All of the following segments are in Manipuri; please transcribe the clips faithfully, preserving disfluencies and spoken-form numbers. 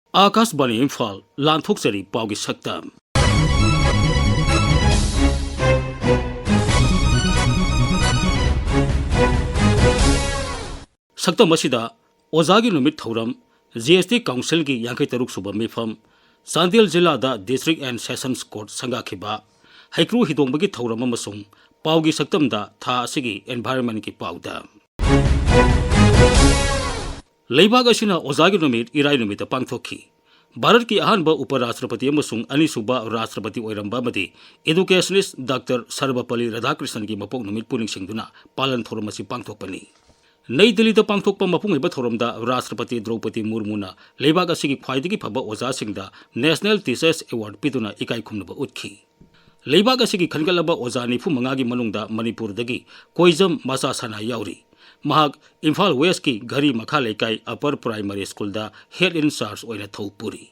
ꯑꯥꯀꯥꯁꯕꯥꯅꯤ ꯏꯝꯐꯥꯜ, ꯂꯥꯟꯊꯣꯛꯆꯔꯤ ꯄꯥꯎꯒꯤ ꯁꯛꯇꯝ꯫ ꯁꯛꯇꯝ ꯑꯁꯤꯗ ꯑꯣꯖꯥꯒꯤ ꯅꯨꯃꯤꯠ ꯊꯧꯔꯝ, ꯖꯤ ꯑꯦꯁ ꯇꯤ ꯀꯥꯎꯟꯁꯤꯜꯒꯤ ꯌꯥꯡꯈꯩ ꯇꯔꯨꯛ ꯁꯨꯕ ꯃꯤꯐꯝ, ꯆꯥꯟꯗꯦꯜ ꯖꯤꯂꯥꯗ District and Sessions Court ꯁꯪꯒꯥꯈꯤꯕ, ꯍꯩꯀ꯭ꯔꯨ ꯍꯤꯗꯣꯡꯕꯒꯤ ꯊꯧꯔꯝ ꯑꯃꯁꯨꯡ ꯄꯥꯎꯒꯤ ꯁꯛꯇꯝꯗ ꯊꯥ ꯑꯁꯤꯒꯤ environment ꯀꯤ ꯄꯥꯎꯗ꯫ ꯂꯩꯕꯥꯛ ꯑꯁꯤꯅ ꯑꯣꯖꯥꯒꯤ ꯅꯨꯃꯤꯠ ꯏꯔꯥꯏ ꯅꯨꯃꯤꯠꯇ ꯄꯥꯡꯊꯣꯛꯈꯤ꯫ ꯚꯥꯔꯠꯀꯤ ꯑꯍꯥꯟꯕ ꯎꯄ ꯔꯥꯁꯇ꯭ꯔꯄꯇꯤ ꯑꯃꯁꯨꯡ ꯑꯅꯤꯁꯨꯕ ꯔꯥꯁꯇ꯭ꯔꯄꯇꯤ ꯑꯣꯏꯔꯝꯕ ꯑꯃꯗꯤ educationist Doctor ꯁꯔꯕꯄꯜꯂꯤ ꯔꯥꯙꯥꯀ꯭ꯔꯤꯁꯅꯟꯒꯤ ꯃꯄꯣꯛ ꯅꯨꯃꯤꯠꯄꯨ ꯅꯤꯡꯁꯤꯡꯗꯨꯅ ꯄꯥꯂꯟ ꯊꯧꯔꯝ ꯑꯁꯤ ꯄꯥꯡꯊꯣꯛꯄꯅꯤ꯫ ꯅꯩ ꯗꯤꯜꯂꯤꯗ ꯄꯥꯡꯊꯣꯛꯄ ꯃꯄꯨꯡ ꯑꯣꯏꯕ ꯊꯧꯔꯝꯗ ꯔꯥꯁꯇ꯭ꯔꯄꯇꯤ ꯗ꯭ꯔꯧꯄꯗꯤ ꯃꯨꯔꯃꯨꯅ ꯂꯩꯕꯥꯛ ꯑꯁꯤꯒꯤ ꯈ꯭ꯋꯥꯏꯗꯒꯤ ꯐꯕ ꯑꯣꯖꯥꯁꯤꯡꯗ National Teachers Award ꯄꯤꯗꯨꯅ ꯏꯀꯥꯏ ꯈꯨꯝꯅꯕ ꯎꯠꯈꯤ꯫ ꯂꯩꯕꯥꯛ ꯑꯁꯤꯒꯤ ꯈꯟꯒꯠꯂꯕ ꯑꯣꯖꯥ ꯅꯤꯐꯨ ꯃꯉꯥꯒꯤ ꯃꯅꯨꯡꯗ ꯃꯅꯤꯄꯨꯔꯗꯒꯤ ꯀꯣꯏꯖꯝ ꯃꯆꯥꯁꯅꯥ ꯌꯥꯎꯔꯤ꯫ ꯃꯍꯥꯛ ꯏꯝꯐꯥꯜ ꯋꯦꯁꯀꯤ ꯘꯔꯤ ꯃꯈꯥ ꯂꯩꯀꯥꯏ Upper Primary School the head in charge ꯑꯣꯏꯅ ꯊꯧ ꯄꯨꯔꯤ꯫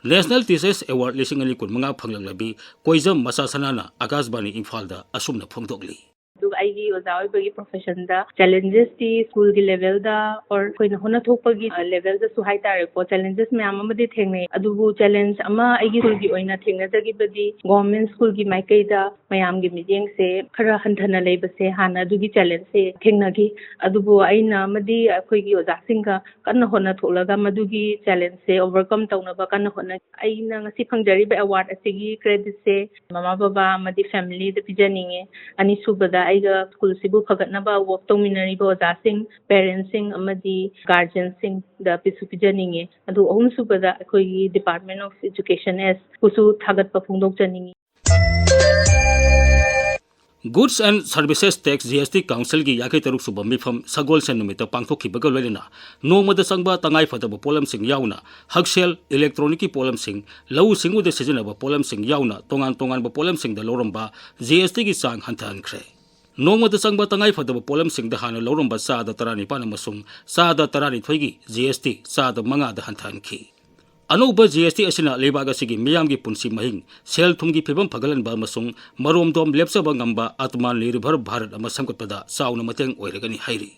National Teachers Award ꯂꯤꯁꯤꯡ ꯑꯅꯤ ꯀꯨꯟꯃꯉꯥ ꯐꯪꯂꯛꯂꯕꯤ ꯀꯣꯏꯖꯝ ꯃꯆꯥꯁꯅꯥꯅ ꯑꯥꯀꯥꯁꯕꯥꯅꯤ ꯏꯝꯐꯥꯜꯗ ꯑꯁꯨꯝꯅ ꯐꯣꯡꯗꯣꯛꯂꯤ꯫ ꯑꯗꯨꯒ ꯑꯩꯒꯤ ꯑꯣꯖꯥ ꯑꯣꯏꯕꯒꯤ profession ꯗ challenges ꯇꯤ school ꯒꯤ level ꯗ or ꯑꯩꯈꯣꯏꯅ ꯍꯣꯠꯅ ꯊꯣꯛꯄꯒꯤ, ꯑ, level ꯗꯁꯨ ꯍꯥꯏꯇꯥꯔꯦꯀꯣ, challenges ꯃꯌꯥꯝ ꯑꯃꯗꯤ ꯊꯦꯡꯅꯩ꯫ ꯑꯗꯨꯕꯨ challenge ꯑꯃ ꯑꯩꯒꯤ school ꯒꯤ ꯑꯣꯏꯅ ꯊꯦꯡꯅꯖꯈꯤꯕꯗꯤ government school ꯒꯤ ꯃꯥꯏꯀꯩꯗ ꯃꯌꯥꯝꯒꯤ ꯃꯤꯠꯌꯦꯡꯁꯦ ꯈꯔ ꯍꯟꯊꯅ ꯂꯩꯕꯁꯦ, ꯍꯥꯟꯅ ꯑꯗꯨꯒꯤ challenge ꯁꯦ ꯊꯦꯡꯅꯈꯤ꯫ ꯑꯗꯨꯕꯨ ꯑꯩꯅ ꯑꯃꯗꯤ ꯑꯩꯈꯣꯏꯒꯤ ꯑꯣꯖꯥꯁꯤꯡꯒ ꯀꯟꯅ ꯍꯣꯠꯅꯊꯣꯛꯂꯒ ꯃꯗꯨꯒꯤ challenge ꯁꯦ overcome ꯇꯧꯅꯕ ꯀꯟꯅ ꯍꯣꯠꯅꯈꯤ꯫ ꯑꯩꯅ ꯉꯁꯤ ꯐꯪꯖꯔꯤꯕ award ꯑꯁꯤꯒꯤ credit ꯁꯦ ꯃꯃꯥ ꯕꯕꯥ ꯑꯃꯗꯤ family ꯗ ꯄꯤꯖꯅꯤꯡꯉꯤ꯫ ꯑꯅꯤꯁꯨꯕꯗ, ꯑꯩꯒ school ꯁꯤꯕꯨ ꯐꯒꯠꯅꯕ work ꯇꯧꯃꯤꯟꯅꯔꯤꯕ ꯑꯣꯖꯥꯁꯤꯡ, parents ꯁꯤꯡ ꯑꯃꯗꯤ guardian ꯁꯤꯡꯗ ꯄꯤꯁꯨ ꯄꯤꯖꯅꯤꯡꯉꯤ꯫ ꯑꯗꯨ ꯑꯍꯨꯝꯁꯨꯕꯗ, ꯑꯩꯈꯣꯏꯒꯤ Department of Education ꯑꯦꯁ ꯄꯨꯁꯨ ꯊꯥꯒꯠꯄ ꯐꯣꯡꯗꯣꯛꯆꯅꯤꯡꯉꯤ꯫ Goods and Services Tax, G S T ꯀꯥꯎꯟꯁꯤꯜꯒꯤ ꯌꯥꯡꯈꯩ ꯇꯔꯨꯛ ꯁꯨꯕ ꯃꯤꯐꯝ ꯁꯒꯣꯜꯁꯦꯟ ꯅꯨꯃꯤꯠꯇ ꯄꯥꯡꯊꯣꯛꯈꯤꯕꯒ ꯂꯣꯏꯅꯅ ꯅꯣꯡꯃꯗ ꯆꯪꯕ ꯇꯉꯥꯏꯐꯗꯕ ꯄꯣꯠꯂꯝꯁꯤꯡ ꯌꯥꯎꯅ ꯍꯛꯁꯦꯜ, electronic ꯀꯤ ꯄꯣꯠꯂꯝꯁꯤꯡ, ꯂꯧꯎ ꯁꯤꯡꯎꯗ ꯁꯤꯖꯤꯟꯅꯕ ꯄꯣꯠꯂꯝꯁꯤꯡ ꯌꯥꯎꯅ ꯇꯣꯉꯥꯟ ꯇꯣꯉꯥꯟꯕ ꯄꯣꯠꯂꯝꯁꯤꯡꯗ ꯂꯧꯔꯝꯕ ꯖꯤ ꯑꯦꯁ ꯇꯤ ꯒꯤ ꯆꯥꯡ ꯍꯟꯊꯍꯟꯈ꯭ꯔꯦ꯫ ꯅꯣꯡꯃꯗ ꯆꯪꯕ ꯇꯉꯥꯏꯐꯗꯕ ꯄꯣꯠꯂꯝꯁꯤꯡꯗ ꯍꯥꯟꯅ ꯂꯧꯔꯝꯕ ꯆꯥꯗ ꯇꯔꯥꯅꯤꯄꯥꯟ ꯑꯃꯁꯨꯡ ꯆꯥꯗ ꯇꯔꯥꯅꯤꯊꯣꯏꯒꯤ ꯖꯤ ꯑꯦꯁ ꯇꯤ ꯆꯥꯗ ꯃꯉꯥꯗ ꯍꯟꯊꯍꯟꯈꯤ꯫ ꯑꯅꯧꯕ ꯖꯤ ꯑꯦꯁ ꯇꯤ ꯑꯁꯤꯅ ꯂꯩꯕꯥꯛ ꯑꯁꯤꯒꯤ ꯃꯤꯌꯥꯝꯒꯤ ꯄꯨꯟꯁꯤ ꯃꯍꯤꯡ, ꯁꯦꯜ ꯊꯨꯝꯒꯤ ꯐꯤꯕꯝ ꯐꯒꯠꯍꯟꯕ ꯑꯃꯁꯨꯡ ꯃꯔꯣꯝꯗꯣꯝ ꯂꯦꯞꯆꯕ ꯉꯝꯕ ꯑꯥꯇꯃꯥ ꯅꯤꯔꯚꯔ ꯚꯥꯔꯠ ꯑꯃ ꯁꯦꯝꯒꯠꯄꯗ ꯆꯥꯎꯅ ꯃꯇꯦꯡ ꯑꯣꯏꯔꯒꯅꯤ ꯍꯥꯏꯔꯤ꯫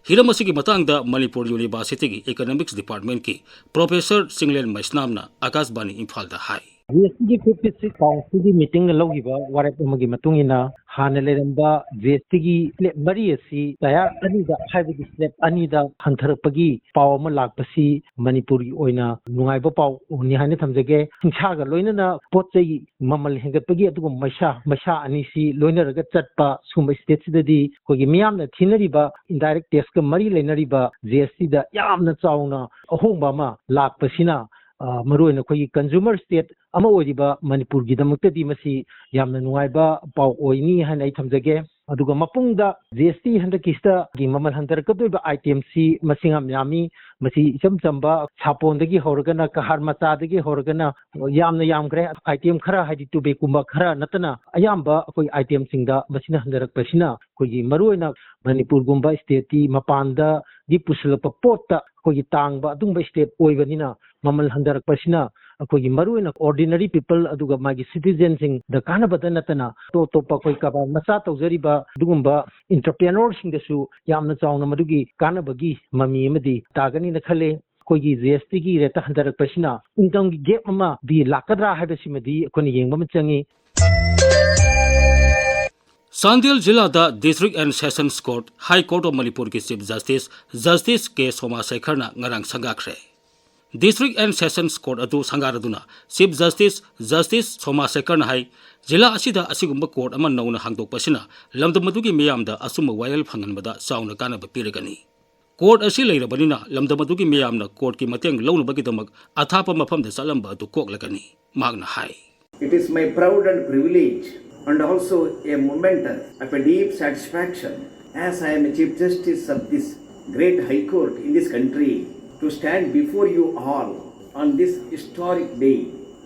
ꯍꯤꯔꯝ ꯑꯁꯤꯒꯤ ꯃꯇꯥꯡꯗ ꯃꯅꯤꯄꯨꯔ ꯌꯨꯅꯤꯚꯔꯁꯤꯇꯤꯒꯤ ꯏꯀꯣꯅꯣꯃꯤꯛꯁ ꯗꯤꯄꯥꯔꯠꯃꯦꯟꯠꯀꯤ ꯄ꯭ꯔꯣꯐꯦꯁꯔ ꯆꯤꯡꯂꯦꯟ ꯃꯩꯁꯅꯥꯝꯅ ꯑꯥꯀꯥꯁꯕꯥꯅꯤ ꯏꯝꯐꯥꯜꯗ ꯍꯥꯏ꯫ ꯖꯤ ꯑꯦꯁ ꯇꯤꯒꯤ ꯐꯤꯐꯇꯤ ꯁꯤꯛꯁ ꯀꯥꯎꯟꯁꯤꯜꯒꯤ ꯃꯤꯇꯤꯡꯅ ꯂꯧꯈꯤꯕ ꯋꯥꯔꯦꯞ ꯑꯃꯒꯤ ꯃꯇꯨꯡ ꯏꯟꯅ ꯍꯥꯟꯅ ꯂꯩꯔꯝꯕ ꯖꯤ ꯑꯦꯁ ꯇꯤꯒꯤ ꯁ꯭ꯂꯦꯕ ꯃꯔꯤ ꯑꯁꯤ ꯇꯌꯥꯔ ꯑꯅꯤꯗ, ꯍꯥꯏꯕꯗꯤ ꯁ꯭ꯂꯦꯕ ꯑꯅꯤꯗ ꯍꯟꯊꯔꯛꯄꯒꯤ ꯄꯥꯎ ꯑꯃ ꯂꯥꯛꯄꯁꯤ ꯃꯅꯤꯄꯨꯔꯒꯤ ꯑꯣꯏꯅ ꯅꯨꯡꯉꯥꯏꯕ ꯄꯥꯎꯅꯤ ꯍꯥꯏꯅ ꯊꯝꯖꯒꯦ꯫ ꯆꯤꯡꯁꯥꯒ ꯂꯣꯏꯅꯅ ꯄꯣꯠ ꯆꯩ ꯃꯃꯜ ꯍꯦꯟꯒꯠꯄꯒꯤ ꯑꯗꯨꯒꯨꯝꯕ ꯃꯩꯁꯥ, ꯃꯩꯁꯥ ꯑꯅꯤꯁꯤ ꯂꯣꯏꯅꯔꯒ ꯆꯠꯄ ꯁꯨꯝꯕ ꯁ꯭ꯇꯦꯠꯁꯤꯗꯗꯤ ꯑꯩꯈꯣꯏꯒꯤ ꯃꯤꯌꯥꯝꯅ ꯊꯤꯅꯔꯤꯕ ꯏꯟꯗꯥꯏꯔꯦꯛ ꯇꯦꯛꯁꯀ ꯃꯔꯤ ꯂꯩꯅꯔꯤꯕ ꯖꯤ ꯑꯦꯁ ꯇꯤꯗ ꯌꯥꯝꯅ ꯆꯥꯎꯅ ꯑꯍꯣꯡꯕ ꯑꯃ ꯂꯥꯛꯄꯁꯤꯅ, ꯑ, ꯃꯔꯨꯑꯣꯏꯅ ꯑꯩꯈꯣꯏꯒꯤ ꯀꯟꯖꯨꯃꯔ ꯁ꯭ꯇꯦꯠ ꯑꯃ ꯑꯣꯏꯔꯤꯕ ꯃꯅꯤꯄꯨꯔꯒꯤꯗꯃꯛꯇꯗꯤ ꯃꯁꯤ ꯌꯥꯝꯅ ꯅꯨꯡꯉꯥꯏꯕ ꯄꯥꯎ ꯑꯣꯏꯅꯤ ꯍꯥꯏꯅ ꯑꯩ ꯊꯝꯖꯒꯦ꯫ ꯑꯗꯨꯒ ꯃꯄꯨꯡꯗ ꯖꯤ ꯑꯦꯁ ꯇꯤ ꯍꯟꯗꯛꯀꯤꯁꯤꯗꯒꯤ ꯃꯃꯜ ꯍꯟꯊꯔꯛꯀꯗꯣꯏꯕ items ꯁꯤ ꯃꯁꯤꯡ ꯌꯥꯝ ꯌꯥꯝꯃꯤ꯫ ꯃꯁꯤ ꯏꯆꯝ ꯆꯝꯕ ꯁꯥꯄꯣꯟꯗꯒꯤ ꯍꯧꯔꯒꯅ, ꯀꯍꯥꯔ ꯃꯆꯥꯗꯒꯤ ꯍꯧꯔꯒꯅ, ꯌꯥꯝꯅ ꯌꯥꯝꯈ꯭ꯔꯦ꯫ Item ꯈꯔ, ꯍꯥꯏꯗꯤ ꯇꯨꯕꯦꯀꯨꯝꯕ ꯈꯔ ꯅꯠꯇꯅ ꯑꯌꯥꯝꯕ ꯑꯩꯈꯣꯏ item ꯁꯤꯡꯗ ꯃꯁꯤꯅ ꯍꯟꯊꯔꯛꯄꯁꯤꯅ ꯑꯩꯈꯣꯏꯒꯤ ꯃꯔꯨꯑꯣꯏꯅ ꯃꯅꯤꯄꯨꯔꯒꯨꯝꯕ state ꯀꯤ ꯃꯄꯥꯟꯗꯒꯤ ꯄꯨꯁꯤꯜꯂꯛꯄ ꯄꯣꯠꯇ ꯑꯩꯈꯣꯏꯒꯤ ꯇꯥꯡꯕ ꯑꯗꯨꯒꯨꯝꯕ state ꯑꯣꯏꯕꯅꯤꯅ ꯃꯃꯜ ꯍꯟꯊꯔꯛꯄꯁꯤꯅ ꯑꯩꯈꯣꯏꯒꯤ ꯃꯔꯨꯑꯣꯏꯅ ordinary people ꯑꯗꯨꯒ ꯃꯥꯒꯤ citizen ꯁꯤꯡꯗ ꯀꯥꯟꯅꯕꯗ ꯅꯠꯇꯅ ꯑꯇꯣꯞ ꯑꯇꯣꯞꯄ ꯑꯩꯈꯣꯏ ꯀꯔꯕꯥꯔ ꯃꯆꯥ ꯇꯧꯖꯔꯤꯕ ꯑꯗꯨꯒꯨꯝꯕ entrepreneur ꯁꯤꯡꯗꯁꯨ ꯌꯥꯝꯅ ꯆꯥꯎꯅ ꯃꯗꯨꯒꯤ ꯀꯥꯟꯅꯕꯒꯤ ꯃꯃꯤ ꯑꯃꯗꯤ ꯇꯥꯒꯅꯤꯅ ꯈꯜꯂꯦ꯫ ꯑꯩꯈꯣꯏꯒꯤ ꯖꯤ ꯑꯦꯁ ꯇꯤꯒꯤ rate ꯍꯟꯊꯔꯛꯄꯁꯤꯅ income ꯒꯤ gap ꯑꯃꯗꯤ ꯂꯥꯛꯀꯗ꯭ꯔꯥ ꯍꯥꯏꯕꯁꯤꯃꯗꯤ ꯑꯩꯈꯣꯏꯅ ꯌꯦꯡꯕ ꯑꯃ ꯆꯪꯉꯤ꯫ ꯆꯥꯟꯗꯦꯜ ꯖꯤꯂꯥꯗ District and Sessions Court, High Court of ꯃꯅꯤꯄꯨꯔꯒꯤ Chief Justice, Justice ꯀꯦ ꯁꯣꯃꯥꯁꯦꯈꯔꯅ ꯉꯔꯥꯡ ꯁꯪꯒꯥꯈ꯭ꯔꯦ꯫ District and Sessions Court ꯑꯗꯨ ꯁꯪꯒꯥꯔꯗꯨꯅ Chief Justice, Justice ꯁꯣꯃꯥꯁꯦꯈꯔꯅ ꯍꯥꯏ, ꯖꯤꯂꯥ ꯑꯁꯤꯗ ꯑꯁꯤꯒꯨꯝꯕ court ꯑꯃ ꯅꯧꯅ ꯍꯥꯡꯗꯣꯛꯄ ꯑꯁꯤꯅ ꯂꯝꯗꯝ ꯑꯗꯨꯒꯤ ꯃꯤꯌꯥꯝꯗ ꯑꯆꯨꯝꯕ ꯋꯥꯌꯦꯜ ꯐꯪꯍꯟꯕꯗ ꯆꯥꯎꯅ ꯀꯥꯟꯅꯕ ꯄꯤꯔꯒꯅꯤ꯫ Court ꯑꯁꯤ ꯂꯩꯔꯕꯅꯤꯅ ꯂꯝꯗꯝ ꯑꯗꯨꯒꯤ ꯃꯤꯌꯥꯝꯅ court ꯀꯤ ꯃꯇꯦꯡ ꯂꯧꯅꯕꯒꯤꯗꯃꯛ ꯑꯊꯥꯞꯄ ꯃꯐꯝꯗ ꯆꯠꯂꯝꯕ ꯑꯗꯨ ꯀꯣꯛꯂꯒꯅꯤ, ꯃꯍꯥꯛꯅ ꯍꯥꯏ꯫ It is my proud and privilege and also a moment of a deep satisfaction as I am a Chief Justice of this great High Court in this country to stand before you all on this historic day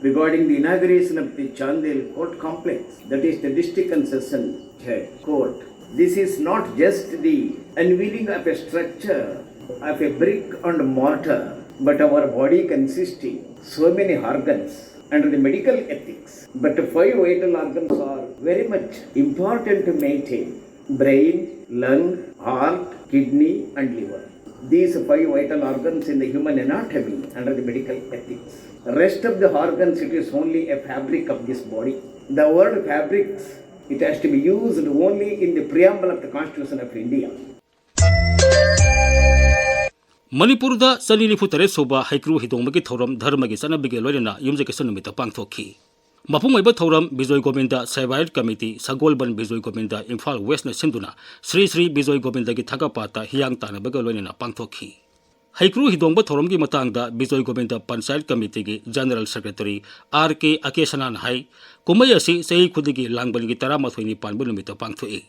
regarding the inauguration of the Chandel Court Complex, that is the District and Session Head Court. This is not just the unveiling of a structure of a brick and mortar, but our body consisting so many organs under the medical ethics. But five vital organs are very much important to maintain: brain, lung, heart, kidney, and liver. These five vital organs in the human anatomy under the medical ethics. The rest of the organs, it is only a fabric of this body. The word fabrics, it has to be used only in the preamble of the Constitution of India. ꯃꯅꯤꯄꯨꯔꯗ ꯆꯅꯤ ꯅꯤꯐꯨ ꯇꯔꯦꯠ ꯁꯨꯕ ꯍꯩꯀ꯭ꯔꯨ ꯍꯤꯗꯣꯡꯕꯒꯤ ꯊꯧꯔꯝ ꯙꯔꯃꯒꯤ ꯆꯠꯅꯕꯤꯒ ꯂꯣꯏꯅꯅ ꯌꯨꯝꯖꯀꯩꯁ ꯅꯨꯃꯤꯠꯇ ꯄꯥꯡꯊꯣꯛꯈꯤ꯫ ꯃꯄꯨꯡ ꯑꯣꯏꯕ ꯊꯧꯔꯝ ꯕꯤꯖꯣꯏ ꯒꯣꯕꯤꯟꯗ ꯁꯦꯕꯥꯌꯠ ꯀꯃꯤꯇꯤ, ꯁꯒꯣꯜꯕꯟ ꯕꯤꯖꯣꯏ ꯒꯣꯕꯤꯟꯗ, ꯏꯝꯐꯥꯜ ꯋꯦꯁꯅ ꯁꯤꯟꯗꯨꯅ ꯁ꯭ꯔꯤ ꯁ꯭ꯔꯤ ꯕꯤꯖꯣꯏ ꯒꯣꯕꯤꯟꯗꯒꯤ ꯊꯥꯒꯠꯄꯥꯠꯇ ꯍꯤꯌꯥꯡ ꯇꯥꯟꯅꯕꯒ ꯂꯣꯏꯅꯅ ꯄꯥꯡꯊꯣꯛꯈꯤ꯫ ꯍꯩꯀ꯭ꯔꯨ ꯍꯤꯗꯣꯡꯕ ꯊꯧꯔꯝꯒꯤ ꯃꯇꯥꯡꯗ ꯕꯤꯖꯣꯏ ꯒꯣꯕꯤꯟꯗ ꯄꯟꯆꯥꯌꯠ ꯀꯃꯤꯇꯤꯒꯤ ꯖꯦꯅꯔꯦꯜ ꯁꯦꯀ꯭ꯔꯦꯇꯔꯤ ꯑꯥꯔ ꯀꯦ ꯑꯀꯦꯁꯅꯥꯅ ꯍꯥꯏ, ꯀꯨꯝꯍꯩ ꯑꯁꯤ ꯆꯍꯤ ꯈꯨꯗꯤꯡꯒꯤ ꯂꯥꯡꯕꯟꯒꯤ ꯇꯔꯥꯃꯥꯊꯣꯏꯅꯤ ꯄꯥꯟꯕ ꯅꯨꯃꯤꯠꯇ ꯄꯥꯡꯊꯣꯛꯏ꯫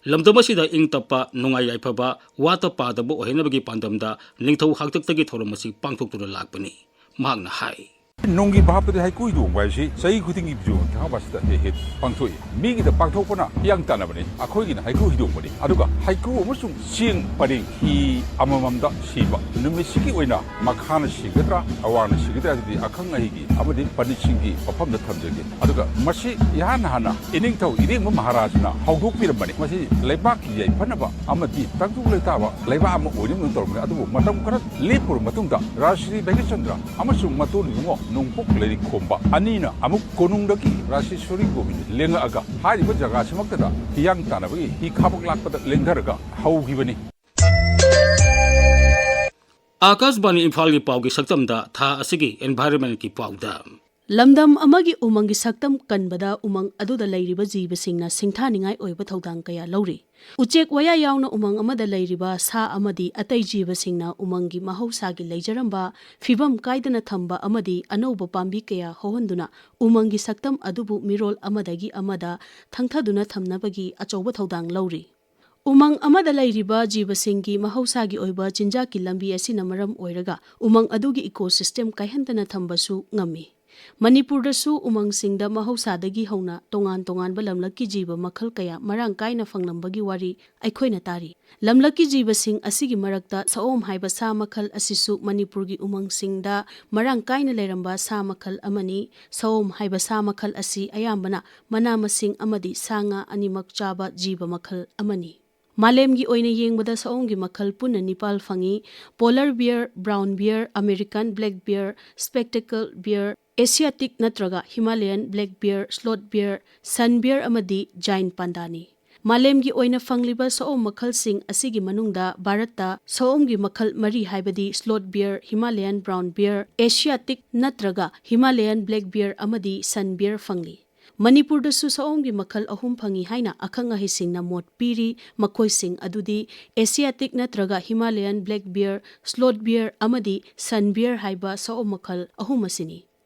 ꯂꯝꯗꯝ ꯑꯁꯤꯗ ꯏꯪ ꯇꯞꯄ, ꯅꯨꯡꯉꯥꯏ ꯌꯥꯏꯐꯕ, ꯋꯥꯠꯇ ꯄꯥꯗꯕ ꯑꯣꯏꯍꯟꯅꯕꯒꯤ ꯄꯥꯟꯗꯝꯗ ꯅꯤꯡꯊꯧ ꯍꯥꯛꯇꯛꯇꯒꯤ ꯊꯧꯔꯝ ꯑꯁꯤ ꯄꯥꯡꯊꯣꯛꯇꯨꯅ ꯂꯥꯛꯄꯅꯤ꯫ ꯃꯍꯥꯛꯅ ꯍꯥꯏ꯫ ꯅꯨꯡꯒꯤ ꯚꯥꯞꯇꯗꯤ ꯍꯩꯀ꯭ꯔꯨ ꯍꯤꯗꯣꯡꯕ ꯍꯥꯏꯁꯤ ꯆꯍꯤ ꯈꯨꯗꯤꯡꯒꯤ ꯕꯤꯖꯣꯏ ꯊꯥꯡꯒꯄꯥꯠꯁꯤꯗ ꯍꯦꯛ ꯍꯦꯛ ꯄꯥꯡꯊꯣꯛꯏ꯫ ꯃꯤꯒꯤꯗ ꯄꯥꯡꯊꯣꯛꯄꯅ ꯍꯤꯌꯥꯡ ꯇꯥꯟꯅꯕꯅꯤ, ꯑꯩꯈꯣꯏꯒꯤꯅ ꯍꯩꯀ꯭ꯔꯨ ꯍꯤꯗꯣꯡꯕꯅꯤ꯫ ꯑꯗꯨꯒ ꯍꯩꯀ꯭ꯔꯨ ꯑꯃꯁꯨꯡ ꯆꯦꯡ ꯄꯔꯦꯡ ꯍꯤ ꯑꯃꯃꯝꯗ ꯁꯤꯕ꯫ ꯅꯨꯃꯤꯠꯁꯤꯒꯤ ꯑꯣꯏꯅ ꯃꯈꯥꯅ ꯁꯤꯒꯗ꯭ꯔꯥ, ꯑꯋꯥꯡꯅ ꯁꯤꯒꯗ꯭ꯔꯥ ꯍꯥꯏꯕꯗꯤ ꯑꯈꯪ ꯑꯍꯩꯒꯤ ꯑꯃꯗꯤ ꯄꯟꯗꯤꯠꯁꯤꯡꯒꯤ ꯃꯐꯝꯗ ꯊꯝꯖꯒꯦ꯫ ꯑꯗꯨꯒ ꯃꯁꯤ ꯏꯍꯥꯟ ꯍꯥꯟꯅ ꯏꯅꯤꯡꯊꯧ ꯏꯔꯦꯡꯕ ꯃꯍꯥꯔꯥꯖꯅ ꯍꯧꯗꯣꯛꯄꯤꯔꯝꯕꯅꯤ꯫ ꯃꯁꯤ ꯂꯩꯕꯥꯛꯀꯤ ꯌꯥꯏꯐꯅꯕ ꯑꯃꯗꯤ ꯇꯪꯗꯨ ꯂꯩꯇꯥꯕ ꯂꯩꯕꯥꯛ ꯑꯃ ꯑꯣꯏꯅꯕ ꯇꯧꯔꯝꯕꯅꯤ꯫ ꯑꯗꯨꯕꯨ ꯃꯇꯝ ꯈꯔ ꯂꯦꯞꯄꯨꯔ ꯃꯇꯨꯡꯗ ꯔꯥꯖꯁ꯭ꯔꯤ ꯚꯥꯒ꯭ꯌꯆꯟꯗ꯭ꯔ ꯑꯃꯁꯨꯡ ꯃꯇꯣꯟ ꯏꯕꯨꯡꯉꯣ ꯅꯣꯡꯄꯣꯛ ꯂꯩꯔꯤꯛꯈꯣꯝꯕ ꯑꯅꯤꯅ ꯑꯃꯨꯛ ꯀꯣꯅꯨꯡꯗꯒꯤ ꯔꯥꯖꯁ꯭ꯔꯤ ꯁ꯭ꯔꯤ ꯒꯣꯕꯤꯟꯗ ꯂꯦꯡꯉꯛꯑꯒ ꯍꯥꯏꯔꯤꯕ ꯖꯒꯥꯁꯤꯃꯛꯇꯗ ꯍꯤꯌꯥꯡ ꯇꯥꯟꯅꯕꯒꯤ ꯍꯤ ꯈꯥꯕꯣꯛ ꯂꯥꯛꯄꯗ ꯂꯦꯡꯊꯔꯒ ꯍꯧꯈꯤꯕꯅꯤ꯫ ꯑꯥꯀꯥꯁꯕꯥꯅꯤ ꯏꯝꯐꯥꯜꯒꯤ ꯄꯥꯎꯒꯤ ꯁꯛꯇꯝꯗ ꯊꯥ ꯑꯁꯤꯒꯤ environmentꯀꯤ ꯄꯥꯎꯗ꯫ ꯂꯝꯗꯝ ꯑꯃꯒꯤ ꯎꯃꯪꯒꯤ ꯁꯛꯇꯝ ꯀꯟꯕꯗ ꯎꯃꯪ ꯑꯗꯨꯗ ꯂꯩꯔꯤꯕ ꯖꯤꯕꯁꯤꯡꯅ ꯁꯤꯡꯊꯥꯅꯤꯡꯉꯥꯏ ꯑꯣꯏꯕ ꯊꯧꯗꯥꯡ ꯀꯌꯥ ꯂꯧꯔꯤ꯫ ꯎꯆꯦꯛ ꯋꯥꯌꯥ ꯌꯥꯎꯅ ꯎꯃꯪ ꯑꯃꯗ ꯂꯩꯔꯤꯕ ꯁꯥ ꯑꯃꯗꯤ ꯑꯇꯩ ꯖꯤꯕꯁꯤꯡꯅ ꯎꯃꯪꯒꯤ ꯃꯍꯧꯁꯥꯒꯤ ꯂꯩꯖꯔꯝꯕ ꯐꯤꯕꯝ ꯀꯥꯏꯗꯅ ꯊꯝꯕ ꯑꯃꯗꯤ ꯑꯅꯧꯕ ꯄꯥꯝꯕꯤ ꯀꯌꯥ ꯍꯧꯍꯟꯗꯨꯅ ꯎꯃꯪꯒꯤ ꯁꯛꯇꯝ ꯑꯗꯨꯕꯨ ꯃꯤꯔꯣꯜ ꯑꯃꯗꯒꯤ ꯑꯃꯗ ꯊꯪꯊꯗꯨꯅ ꯊꯝꯅꯕꯒꯤ ꯑꯆꯧꯕ ꯊꯧꯗꯥꯡ ꯂꯧꯔꯤ꯫ ꯎꯃꯪ ꯑꯃꯗ ꯂꯩꯔꯤꯕ ꯖꯤꯕꯁꯤꯡꯒꯤ ꯃꯍꯧꯁꯥꯒꯤ ꯑꯣꯏꯕ ꯆꯤꯟꯖꯥꯛꯀꯤ ꯂꯝꯕꯤ ꯑꯁꯤꯅ ꯃꯔꯝ ꯑꯣꯏꯔꯒ ꯎꯃꯪ ꯑꯗꯨꯒꯤ ecosystem ꯀꯥꯏꯍꯟꯗꯅ ꯊꯝꯕꯁꯨ ꯉꯝꯃꯤ꯫ ꯃꯅꯤꯄꯨꯔꯗꯁꯨ ꯎꯃꯪꯁꯤꯡꯗ ꯃꯍꯧꯁꯥꯗꯒꯤ ꯍꯧꯅ ꯇꯣꯉꯥꯟ ꯇꯣꯉꯥꯟꯕ ꯂꯝꯂꯛꯀꯤ ꯖꯤꯕ ꯃꯈꯜ ꯀꯌꯥ ꯃꯔꯥꯡ ꯀꯥꯏꯅ ꯐꯪꯂꯝꯕꯒꯤ ꯋꯥꯔꯤ ꯑꯩꯈꯣꯏꯅ ꯇꯥꯔꯤ꯫ ꯂꯝꯂꯛꯀꯤ ꯖꯤꯕꯁꯤꯡ ꯑꯁꯤꯒꯤ ꯃꯔꯛꯇ ꯁꯑꯣꯝ ꯍꯥꯏꯕ ꯁꯥ ꯃꯈꯜ ꯑꯁꯤꯁꯨ ꯃꯅꯤꯄꯨꯔꯒꯤ ꯎꯃꯪꯁꯤꯡꯗ ꯃꯔꯥꯡ ꯀꯥꯏꯅ ꯂꯩꯔꯝꯕ ꯁꯥ ꯃꯈꯜ ꯑꯃꯅꯤ꯫ ꯁꯑꯣꯝ ꯍꯥꯏꯕ ꯁꯥ ꯃꯈꯜ ꯑꯁꯤ ꯑꯌꯥꯝꯕꯅ ꯃꯅꯥ ꯃꯁꯤꯡ ꯑꯃꯗꯤ ꯁꯥ ꯉꯥ ꯑꯅꯤꯃꯛ ꯆꯥꯕ ꯖꯤꯕ ꯃꯈꯜ ꯑꯃꯅꯤ꯫ ꯃꯥꯂꯦꯝꯒꯤ ꯑꯣꯏꯅ ꯌꯦꯡꯕꯗ ꯁꯑꯣꯝꯒꯤ ꯃꯈꯜ ꯄꯨꯟꯅ ꯅꯤꯄꯥꯜ ꯐꯪꯏ: polar bear, brown bear, American black bear, spectacle bear, Asiatic ꯅꯠꯇ꯭ꯔꯒ Himalayan black bear, sloth bear, sun bear ꯑꯃꯗꯤ giant pandaꯅꯤ꯫ ꯃꯥꯂꯦꯝꯒꯤ ꯑꯣꯏꯅ ꯐꯪꯂꯤꯕ ꯁꯑꯣꯝ ꯃꯈꯜꯁꯤꯡ ꯑꯁꯤꯒꯤ ꯃꯅꯨꯡꯗ ꯚꯥꯔꯠꯇ ꯁꯑꯣꯝꯒꯤ ꯃꯈꯜ ꯃꯔꯤ, ꯍꯥꯏꯕꯗꯤ sloth bear, Himalayan brown bear, Asiatic ꯅꯠꯇ꯭ꯔꯒ Himalayan black bear ꯑꯃꯗꯤ sun bear ꯐꯪꯂꯤ꯫ ꯃꯅꯤꯄꯨꯔꯗꯁꯨ ꯁꯑꯣꯝꯒꯤ ꯃꯈꯜ ꯑꯍꯨꯝ ꯐꯪꯏ ꯍꯥꯏꯅ ꯑꯈꯪ ꯑꯍꯩꯁꯤꯡꯅ ꯃꯣꯠ ꯄꯤꯔꯤ꯫ ꯃꯈꯣꯏꯁꯤꯡ ꯑꯗꯨꯗꯤ Asiatic ꯅꯠꯇ꯭ꯔꯒ Himalayan black bear, sloth bear ꯑꯃꯗꯤ sun bear ꯍꯥꯏꯕ ꯁꯑꯣꯝ ꯃꯈꯜ ꯑꯍꯨꯝ ꯑꯁꯤꯅꯤ꯫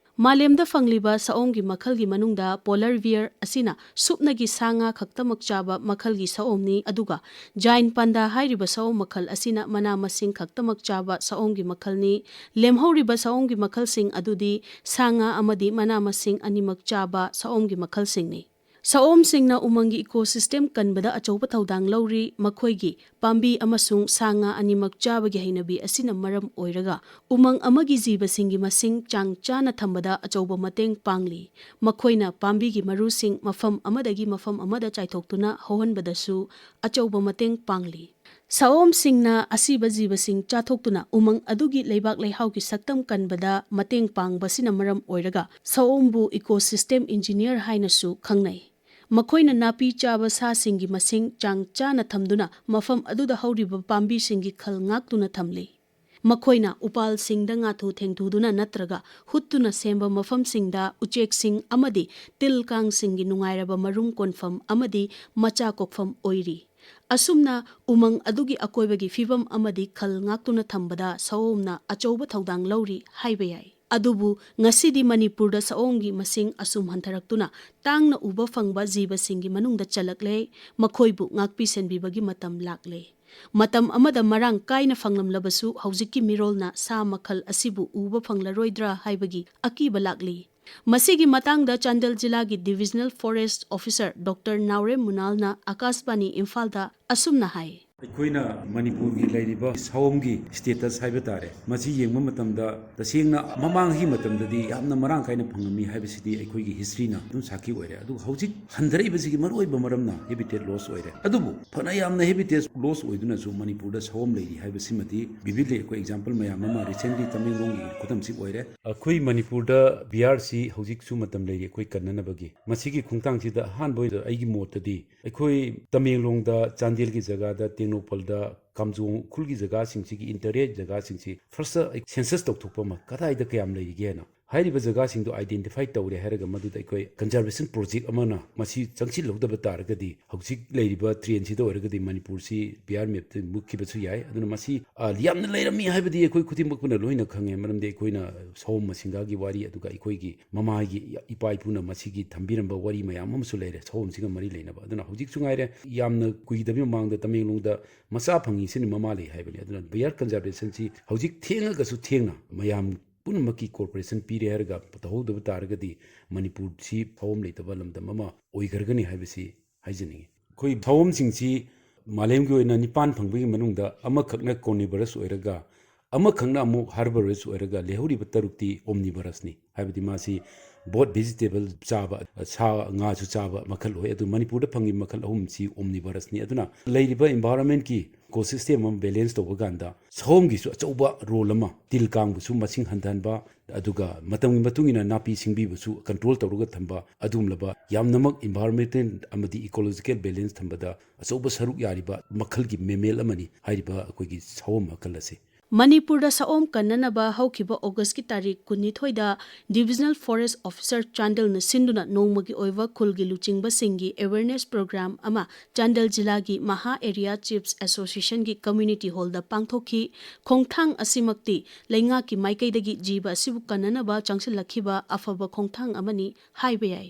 ꯃꯥꯂꯦꯝꯗ ꯐꯪꯂꯤꯕ ꯁꯑꯣꯝꯒꯤ ꯃꯈꯜꯒꯤ ꯃꯅꯨꯡꯗ polar bear ꯑꯁꯤꯅ ꯁꯨꯞꯅꯒꯤ ꯁꯥ ꯉꯥ ꯈꯛꯇꯃꯛ ꯆꯥꯕ ꯃꯈꯜꯒꯤ ꯁꯑꯣꯝꯅꯤ, ꯑꯗꯨꯒ giant panda ꯍꯥꯏꯔꯤꯕ ꯁꯑꯣꯝ ꯃꯈꯜ ꯑꯁꯤꯅ ꯃꯅꯥ ꯃꯁꯤꯡ ꯈꯛꯇꯃꯛ ꯆꯥꯕ ꯁꯑꯣꯝꯒꯤ ꯃꯈꯜꯅꯤ꯫ ꯂꯦꯝꯍꯧꯔꯤꯕ ꯁꯑꯣꯝꯒꯤ ꯃꯈꯜꯁꯤꯡ ꯑꯗꯨꯗꯤ ꯁꯥ ꯉꯥ ꯑꯃꯗꯤ ꯃꯅꯥ ꯃꯁꯤꯡ ꯑꯅꯤꯃꯛ ꯆꯥꯕ ꯁꯑꯣꯝꯒꯤ ꯃꯈꯜꯁꯤꯡꯅꯤ꯫ ꯁꯑꯣꯝꯁꯤꯡꯅ ꯎꯃꯪꯒꯤ ecosystem ꯀꯟꯕꯗ ꯑꯆꯧꯕ ꯊꯧꯗꯥꯡ ꯂꯧꯔꯤ꯫ ꯃꯈꯣꯏꯒꯤ ꯄꯥꯝꯕꯤ ꯑꯃꯁꯨꯡ ꯁꯥ ꯉꯥ ꯑꯅꯤꯃꯛ ꯆꯥꯕꯒꯤ ꯍꯩꯅꯕꯤ ꯑꯁꯤꯅ ꯃꯔꯝ ꯑꯣꯏꯔꯒ ꯎꯃꯪ ꯑꯃꯒꯤ ꯖꯤꯕꯁꯤꯡꯒꯤ ꯃꯁꯤꯡ ꯆꯥꯡ ꯆꯥꯅ ꯊꯝꯕꯗ ꯑꯆꯧꯕ ꯃꯇꯦꯡ ꯄꯥꯡꯂꯤ꯫ ꯃꯈꯣꯏꯅ ꯄꯥꯝꯕꯤꯒꯤ ꯃꯔꯨꯁꯤꯡ ꯃꯐꯝ ꯑꯃꯗꯒꯤ ꯃꯐꯝ ꯑꯃꯗ ꯆꯥꯏꯊꯣꯛꯇꯨꯅ ꯍꯧꯍꯟꯕꯗꯁꯨ ꯑꯆꯧꯕ ꯃꯇꯦꯡ ꯄꯥꯡꯂꯤ꯫ ꯁꯑꯣꯝꯁꯤꯡꯅ ꯑꯁꯤꯕ ꯖꯤꯕꯁꯤꯡ ꯆꯥꯊꯣꯛꯇꯨꯅ ꯎꯃꯪ ꯑꯗꯨꯒꯤ ꯂꯩꯕꯥꯛ ꯂꯩꯍꯥꯎꯒꯤ ꯁꯛꯇꯝ ꯀꯟꯕꯗ ꯃꯇꯦꯡ ꯄꯥꯡꯕꯁꯤꯅ ꯃꯔꯝ ꯑꯣꯏꯔꯒ ꯁꯑꯣꯝꯕꯨ ecosystem engineer ꯍꯥꯏꯅꯁꯨ ꯈꯪꯅꯩ꯫ ꯃꯈꯣꯏꯅ ꯅꯥꯄꯤ ꯆꯥꯕ ꯁꯥꯁꯤꯡꯒꯤ ꯃꯁꯤꯡ ꯆꯥꯡ ꯆꯥꯅ ꯊꯝꯗꯨꯅ ꯃꯐꯝ ꯑꯗꯨꯗ ꯍꯧꯔꯤꯕ ꯄꯥꯝꯕꯤꯁꯤꯡꯒꯤ ꯈꯜ ꯉꯥꯛꯇꯨꯅ ꯊꯝꯂꯤ꯫ ꯃꯈꯣꯏꯅ ꯎꯄꯥꯜꯁꯤꯡꯗ ꯉꯥꯊꯨ ꯊꯦꯡꯊꯨꯗꯨꯅ ꯅꯠꯇ꯭ꯔꯒ ꯍꯨꯠꯇꯨꯅ ꯁꯦꯝꯕ ꯃꯐꯝꯁꯤꯡꯗ ꯎꯆꯦꯛꯁꯤꯡ ꯑꯃꯗꯤ ꯇꯤꯜ ꯀꯥꯡꯁꯤꯡꯒꯤ ꯅꯨꯡꯉꯥꯏꯔꯕ ꯃꯔꯨꯝ ꯀꯣꯟꯐꯝ ꯑꯃꯗꯤ ꯃꯆꯥ ꯀꯣꯛꯐꯝ ꯑꯣꯏꯔꯤ꯫ ꯑꯁꯨꯝꯅ ꯎꯃꯪ ꯑꯗꯨꯒꯤ ꯑꯀꯣꯏꯕꯒꯤ ꯐꯤꯕꯝ ꯑꯃꯗꯤ ꯈꯜ ꯉꯥꯛꯇꯨꯅ ꯊꯝꯕꯗ ꯁꯑꯣꯝꯅ ꯑꯆꯧꯕ ꯊꯧꯗꯥꯡ ꯂꯧꯔꯤ ꯍꯥꯏꯕ ꯌꯥꯏ꯫ ꯑꯗꯨꯕꯨ ꯉꯁꯤꯗꯤ ꯃꯅꯤꯄꯨꯔꯗ ꯁꯑꯣꯝꯒꯤ ꯃꯁꯤꯡ ꯑꯁꯨꯝ ꯍꯟꯊꯔꯛꯇꯨꯅ ꯇꯥꯡꯅ ꯎꯕ ꯐꯪꯕ ꯖꯤꯕꯁꯤꯡꯒꯤ ꯃꯅꯨꯡꯗ ꯆꯜꯂꯛꯂꯦ꯫ ꯃꯈꯣꯏꯕꯨ ꯉꯥꯛꯄꯤ ꯁꯦꯟꯕꯤꯕꯒꯤ ꯃꯇꯝ ꯂꯥꯛꯂꯦ꯫ ꯃꯇꯝ ꯑꯃꯗ ꯃꯔꯥꯡ ꯀꯥꯏꯅ ꯐꯪꯂꯝꯂꯕꯁꯨ ꯍꯧꯖꯤꯛꯀꯤ ꯃꯤꯔꯣꯜꯅ ꯁꯥ ꯃꯈꯜ ꯑꯁꯤꯕꯨ ꯎꯕ ꯐꯪꯂꯔꯣꯏꯗ꯭ꯔꯥ ꯍꯥꯏꯕꯒꯤ ꯑꯀꯤꯕ ꯂꯥꯛꯂꯤ꯫ ꯃꯁꯤꯒꯤ ꯃꯇꯥꯡꯗ ꯆꯥꯟꯗꯦꯜ ꯖꯤꯂꯥꯒꯤ Divisional Forest Officer Doctor ꯅꯥꯎꯔꯦꯝ ꯃꯨꯅꯥꯜꯅ ꯑꯀꯥꯁꯕꯥꯅꯤ ꯏꯝꯐꯥꯜꯗ ꯑꯁꯨꯝꯅ ꯍꯥꯏ꯫ ꯑꯩꯈꯣꯏꯅ ꯃꯅꯤꯄꯨꯔꯒꯤ ꯂꯩꯔꯤꯕ ꯁꯑꯣꯝꯒꯤ status ꯍꯥꯏꯕ ꯇꯥꯔꯦ, ꯃꯁꯤ ꯌꯦꯡꯕ ꯃꯇꯝꯗ ꯇꯁꯦꯡꯅ ꯃꯃꯥꯡꯒꯤ ꯃꯇꯝꯗꯗꯤ ꯌꯥꯝꯅ ꯃꯔꯥꯡ ꯀꯥꯏꯅ ꯐꯪꯉꯝꯃꯤ ꯍꯥꯏꯕꯁꯤꯗꯤ ꯑꯩꯈꯣꯏꯒꯤ historyꯅ ꯑꯗꯨꯝ ꯁꯥꯈꯤ ꯑꯣꯏꯔꯦ꯫ ꯑꯗꯨꯒ ꯍꯧꯖꯤꯛ ꯍꯟꯊꯔꯛꯏꯕꯁꯤꯒꯤ ꯃꯔꯨꯑꯣꯏꯕ ꯃꯔꯝꯅ habitat loss ꯑꯣꯏꯔꯦ꯫ ꯑꯗꯨꯕꯨ ꯐꯅ ꯌꯥꯝꯅ habitat loss ꯑꯣꯏꯗꯨꯅꯁꯨ ꯃꯅꯤꯄꯨꯔꯗ ꯁꯑꯣꯝ ꯂꯩꯔꯤ ꯍꯥꯏꯕꯁꯤꯃꯗꯤ vividly ꯑꯩꯈꯣꯏ example ꯃꯌꯥꯝ ꯑꯃ recently ꯇꯃꯦꯡꯂꯣꯡꯒꯤ ꯈꯨꯗꯝꯁꯤ ꯑꯣꯏꯔꯦ꯫ ꯑꯩꯈꯣꯏ ꯃꯅꯤꯄꯨꯔꯗ ꯕꯤꯍꯥꯔꯁꯤ ꯍꯧꯖꯤꯛꯁꯨ ꯃꯇꯝ ꯂꯩꯔꯤ ꯑꯩꯈꯣꯏ ꯀꯟꯅꯅꯕꯒꯤ꯫ ꯃꯁꯤꯒꯤ ꯈꯣꯡꯊꯥꯡꯁꯤꯗ ꯑꯍꯥꯟꯕ ꯑꯣꯏꯅ ꯑꯩꯒꯤ ꯃꯣꯠꯇꯗꯤ ꯑꯩꯈꯣꯏ ꯇꯃꯦꯡꯂꯣꯡꯗ, ꯆꯥꯟꯗꯦꯜꯒꯤ ꯖꯒꯥꯗ, ꯇꯦꯡꯅꯧꯄꯜꯗ, ꯀꯥꯝꯖꯣꯡ ꯎꯈ꯭ꯔꯨꯜꯒꯤ ꯖꯒꯥꯁꯤꯡꯁꯤꯒꯤ interior ꯖꯒꯥꯁꯤꯡꯁꯤ first ꯑꯩ census ꯇꯧꯊꯣꯛꯄ ꯑꯃ, ꯀꯗꯥꯏꯗ ꯀꯌꯥꯝ ꯂꯩꯔꯤꯒꯦꯅ꯫ ꯍꯥꯏꯔꯤꯕ ꯖꯒꯥꯁꯤꯡꯗꯣ identify ꯇꯧꯔꯦ ꯍꯥꯏꯔꯒ ꯃꯗꯨꯗ ꯑꯩꯈꯣꯏ conservation project ꯑꯃꯅ ꯃꯁꯤ ꯆꯪꯁꯤꯜꯍꯧꯗꯕ ꯇꯥꯔꯒꯗꯤ ꯍꯧꯖꯤꯛ ꯂꯩꯔꯤꯕ trendꯁꯤꯗ ꯑꯣꯏꯔꯒꯗꯤ ꯃꯅꯤꯄꯨꯔꯁꯤ ꯕꯤꯍꯥꯔ mapꯇ ꯃꯨꯠꯈꯤꯕꯁꯨ ꯌꯥꯏ꯫ ꯑꯗꯨꯅ ꯃꯁꯤ, ꯑ, ꯌꯥꯝꯅ ꯂꯩꯔꯝꯃꯤ ꯍꯥꯏꯕꯗꯤ ꯑꯩꯈꯣꯏ ꯈꯨꯗꯤꯡꯃꯛꯄꯨꯅ ꯂꯣꯏꯅ ꯈꯪꯉꯦ, ꯃꯔꯝꯗꯤ ꯑꯩꯈꯣꯏꯅ ꯁꯑꯣꯝ ꯃꯁꯤꯡꯒꯥꯒꯤ ꯋꯥꯔꯤ, ꯑꯗꯨꯒ ꯑꯩꯈꯣꯏꯒꯤ ꯃꯃꯥꯒꯤ ꯏꯄꯥ ꯏꯄꯨꯅ ꯃꯁꯤꯒꯤ ꯊꯝꯕꯤꯔꯝꯕ ꯋꯥꯔꯤ ꯃꯌꯥꯝ ꯑꯃꯁꯨ ꯂꯩꯔꯦ ꯁꯑꯣꯝꯁꯤꯒ ꯃꯔꯤ ꯂꯩꯅꯕ꯫ ꯑꯗꯨꯅ ꯍꯧꯖꯤꯛꯁꯨ ꯉꯥꯏꯔꯦ, ꯌꯥꯝꯅ ꯀꯨꯏꯗꯕꯒꯤ ꯃꯃꯥꯡꯗ ꯇꯃꯦꯡꯂꯣꯡꯗ ꯃꯆꯥ ꯐꯪꯉꯤꯁꯤꯅ ꯃꯃꯥ ꯂꯩ ꯍꯥꯏꯕꯅꯤ꯫ ꯑꯗꯨꯅ ꯕꯤꯍꯥꯔ conservationꯁꯤ ꯍꯧꯖꯤꯛ ꯊꯦꯡꯉꯒꯁꯨ ꯊꯦꯡꯅ ꯃꯌꯥꯝ ꯄꯨꯝꯅꯃꯛꯀꯤ cooperation ꯄꯤꯔꯦ ꯍꯥꯏꯔꯒ ꯇꯧꯍꯧꯗꯕ ꯇꯥꯔꯒꯗꯤ ꯃꯅꯤꯄꯨꯔꯁꯤ ꯁꯑꯣꯝ ꯂꯩꯇꯕ ꯂꯝꯗꯝ ꯑꯃ ꯑꯣꯏꯈ꯭ꯔꯒꯅꯤ ꯍꯥꯏꯕꯁꯤ ꯍꯥꯏꯖꯅꯤꯡꯉꯤ꯫ ꯑꯩꯈꯣꯏ ꯁꯑꯣꯝꯁꯤꯡꯁꯤ ꯃꯥꯂꯦꯝꯒꯤ ꯑꯣꯏꯅ ꯅꯤꯄꯥꯟ ꯐꯪꯕꯒꯤ ꯃꯅꯨꯡꯗ ꯑꯃꯈꯛꯅ carnivorous ꯑꯣꯏꯔꯒ, ꯑꯃꯈꯛꯅ ꯑꯃꯨꯛ herbivorous ꯑꯣꯏꯔꯒ, ꯂꯩꯍꯧꯔꯤꯕ ꯇꯔꯨꯛꯇꯤ omnivorousꯅꯤ꯫ ꯍꯥꯏꯕꯗꯤ ꯃꯥꯁꯤ both vegetable ꯆꯥꯕ, ꯁꯥ ꯉꯥꯁꯨ ꯆꯥꯕ ꯃꯈꯜ ꯑꯣꯏ꯫ ꯑꯗꯨ ꯃꯅꯤꯄꯨꯔꯗ ꯐꯪꯉꯤꯕ ꯃꯈꯜ ꯑꯍꯨꯝꯁꯤ omnivorousꯅꯤ꯫ ꯑꯗꯨꯅ ꯂꯩꯔꯤꯕ environmentꯀꯤ ecosystem ꯑꯃ balance ꯇꯧꯕ ꯀꯥꯟꯗ ꯁꯑꯣꯝꯒꯤꯁꯨ ꯑꯆꯧꯕ role ꯑꯃ, ꯇꯤꯜ ꯀꯥꯡꯕꯨꯁꯨ ꯃꯁꯤꯡ ꯍꯟꯊꯍꯟꯕ, ꯑꯗꯨꯒ ꯃꯇꯝꯒꯤ ꯃꯇꯨꯡ ꯏꯟꯅ ꯅꯥꯄꯤ ꯁꯤꯡꯕꯤꯕꯁꯨ control ꯇꯧꯔꯒ ꯊꯝꯕ, ꯑꯗꯨꯒꯨꯝꯂꯕ ꯌꯥꯝꯅꯃꯛ environmental ꯑꯃꯗꯤ ecological balance ꯊꯝꯕꯗ ꯑꯆꯧꯕ ꯁꯔꯨꯛ ꯌꯥꯔꯤꯕ ꯃꯈꯜꯒꯤ mammal ꯑꯃꯅꯤ ꯍꯥꯏꯔꯤꯕ ꯑꯩꯈꯣꯏꯒꯤ ꯁꯑꯣꯝ ꯃꯈꯜ ꯑꯁꯤ꯫ ꯃꯅꯤꯄꯨꯔꯗ ꯁꯑꯣꯝ ꯀꯟꯅꯅꯕ ꯍꯧꯈꯤꯕ Augustꯀꯤ ꯇꯥꯔꯤꯛ ꯀꯨꯟꯅꯤꯊꯣꯏꯗ Divisional Forest Officer ꯆꯥꯟꯗꯦꯜꯅ ꯁꯤꯟꯗꯨꯅ ꯅꯣꯡꯃꯒꯤ ꯑꯣꯏꯕ ꯈꯨꯜꯒꯤ ꯂꯨꯆꯤꯡꯕꯁꯤꯡꯒꯤ awareness program ꯑꯃ ꯆꯥꯟꯗꯦꯜ ꯖꯤꯂꯥꯒꯤ ꯃꯍꯥ Area Chiefs Associationꯒꯤ community hallꯗ ꯄꯥꯡꯊꯣꯛꯈꯤ꯫ ꯈꯣꯡꯊꯥꯡ ꯑꯁꯤꯃꯛꯇꯤ ꯂꯩꯉꯥꯛꯀꯤ ꯃꯥꯏꯀꯩꯗꯒꯤ ꯖꯤꯕ ꯑꯁꯤꯕꯨ ꯀꯟꯅꯅꯕ ꯆꯪꯁꯤꯜꯂꯛꯈꯤꯕ ꯑꯐꯕ ꯈꯣꯡꯊꯥꯡ ꯑꯃꯅꯤ ꯍꯥꯏꯕ ꯌꯥꯏ꯫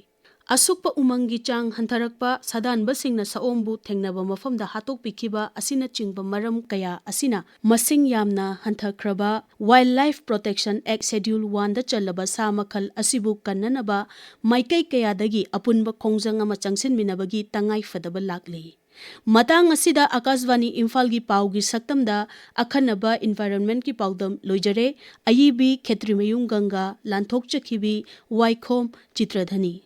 ꯑꯁꯨꯛꯄ ꯎꯃꯪꯒꯤ ꯆꯥꯡ ꯍꯟꯊꯔꯛꯄ, ꯁꯥꯗꯥꯟꯕꯁꯤꯡꯅ ꯁꯑꯣꯝꯕꯨ ꯊꯦꯡꯅꯕ ꯃꯐꯝꯗ ꯍꯥꯠꯇꯣꯛꯄꯤꯈꯤꯕ ꯑꯁꯤꯅꯆꯤꯡꯕ ꯃꯔꯝ ꯀꯌꯥ ꯑꯁꯤꯅ ꯃꯁꯤꯡ ꯌꯥꯝꯅ ꯍꯟꯊꯈ꯭ꯔꯕ Wildlife Protection Act Schedule oneꯗ ꯆꯜꯂꯕ ꯁꯥ ꯃꯈꯜ ꯑꯁꯤꯕꯨ ꯀꯟꯅꯅꯕ ꯃꯥꯏꯀꯩ ꯀꯌꯥꯗꯒꯤ ꯑꯄꯨꯟꯕ ꯈꯣꯡꯖꯪ ꯑꯃ ꯆꯪꯁꯤꯟꯃꯤꯟꯅꯕꯒꯤ ꯇꯉꯥꯏ ꯐꯗꯕ ꯂꯥꯛꯂꯤ꯫ ꯃꯇꯥꯡ ꯑꯁꯤꯗ ꯑꯀꯥꯁꯕꯥꯅꯤ ꯏꯝꯐꯥꯜꯒꯤ ꯄꯥꯎꯒꯤ ꯁꯛꯇꯝꯗ ꯑꯈꯟꯅꯕ ꯏꯟꯚꯥꯏꯔꯣꯟꯃꯦꯟꯠꯀꯤ ꯄꯥꯎꯗꯝ ꯂꯣꯏꯖꯔꯦ꯫ ꯑꯏꯕꯤ ꯈꯦꯇ꯭ꯔꯤꯃꯌꯨꯝ ꯒꯪꯒꯥ, ꯂꯥꯟꯊꯣꯛꯆꯈꯤꯕꯤ ꯋꯥꯏꯈꯣꯝ ꯆꯤꯇ꯭ꯔꯙꯅꯤ꯫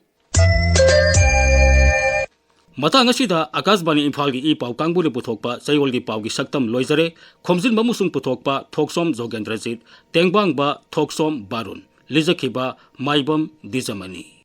ꯃꯇꯥꯡ ꯑꯁꯤꯗ ꯑꯀꯥꯁꯕꯥꯅꯤ ꯏꯝꯐꯥꯜꯒꯤ ꯏ ꯄꯥꯎ ꯀꯥꯡꯕꯨꯅ ꯄꯨꯊꯣꯛꯄ ꯆꯌꯣꯜꯒꯤ ꯄꯥꯎꯒꯤ ꯁꯛꯇꯝ ꯂꯣꯏꯖꯔꯦ꯫ ꯈꯣꯝꯖꯤꯟꯕ ꯑꯃꯁꯨꯡ ꯄꯨꯊꯣꯛꯄ ꯊꯣꯛꯁꯣꯝ ꯖꯣꯒꯦꯟꯗ꯭ꯔꯖꯤꯠ, ꯇꯦꯡꯕꯥꯡꯕ ꯊꯣꯛꯁꯣꯝ ꯕꯥꯔꯨꯟ, ꯂꯤꯖꯈꯤꯕ ꯃꯥꯏꯕꯝ ꯗꯤꯖꯃꯅꯤ꯫